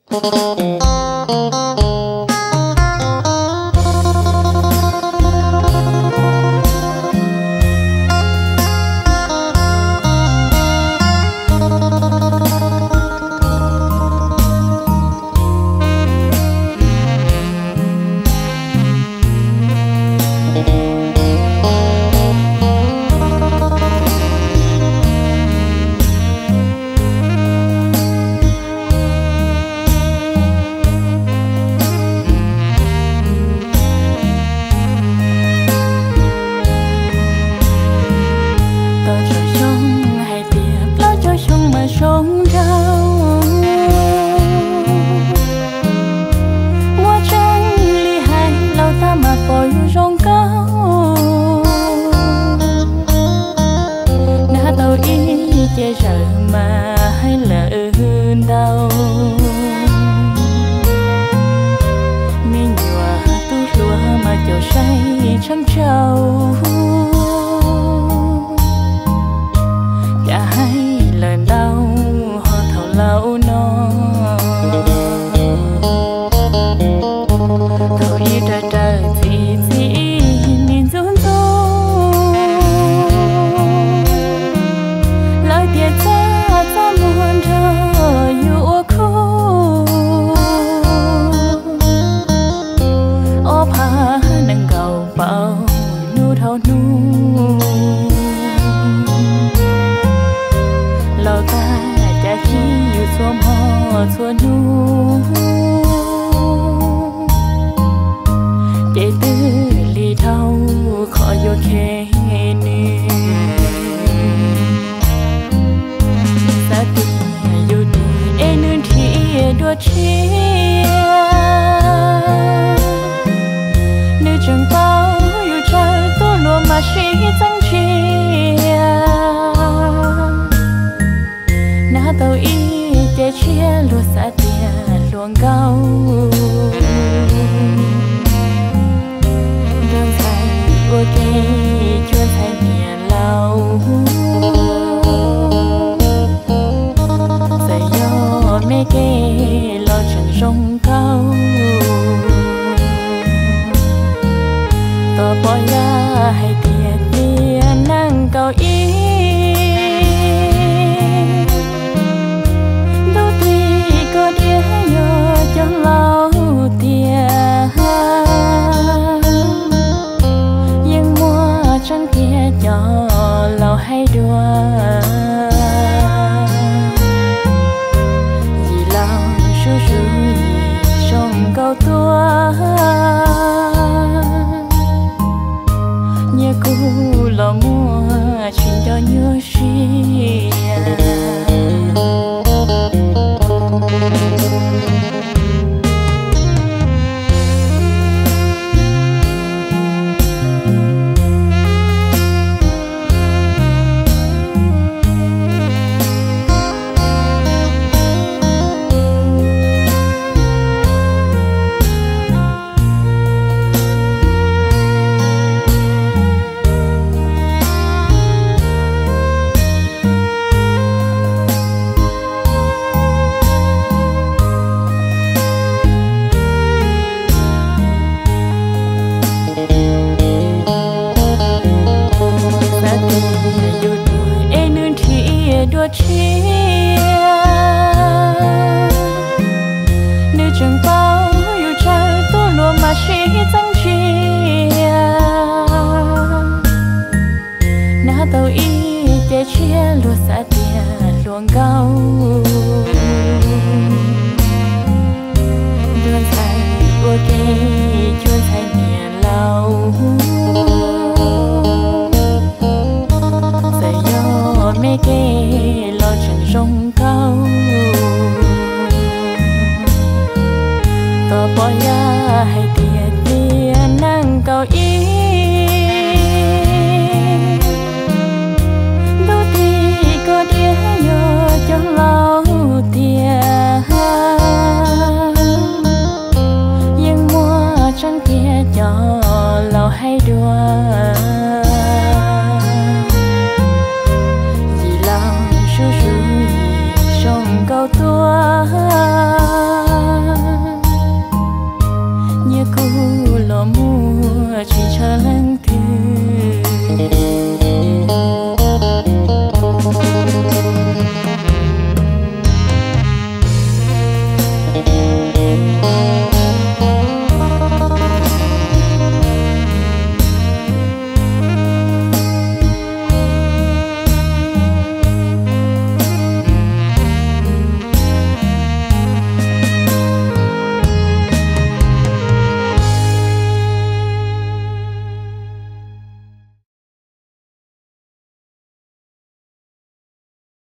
Tau tsoom xyoo hais tias plaub caug xyoo mas zoo nraug. Muaj tseeb li hais los tag mas pom yus zoo nkauj. Nab tau ib ce zawm mas hais lawm ntau. Me nyuam tub hluas mas caum saib tsheej tsau. Cas hais lawm ntau ho thaum laus no. Thaum ib rawm rawm txi txi nim ntxub ntxub, lawv tias txaj txaj muag nrog yus ua khub. Ob phav nees nkaum paum hnub dhau hnub, laus tag cas khib yus txhua hmo txhua hnub. Ces twb li dhau qhov yuav khe nws, xav tias yus tus es nws nrhiav dua tshiab. Nws tseem paub yus tsawg tuaj luag mas sib txeeb ntsia. Nab tau ib ce tshiab luag xav tias hluas nkauj, nrog ntxhais ua ke cuag ntxhais niam laus. Txawm yog me ke los tseem zoo nkauj. Tos pom yaj hais tias tiam nees nkaum ib, ntuj tim koj diav yog cov laus tiag. Yeej muaj tseeb tiag cov laus hais dua, yim laus zuj zus yim zoo nkauj tuaj. Nyias kuj los muaj tsis nco nyuaj siab. Xav tias yus tus es nws nrhiav dua tshiab. Nws tseem paub yus tsawg tuaj luag mas sib txeeb ntsia. Nab tau ib ce tshiab luag xav tias hluas nkauj, nrog ntxhais ua ke cuag ntxhais niam laus. Txawm yog me ke los tseem zoo nkauj. Tos pom yaj hais tias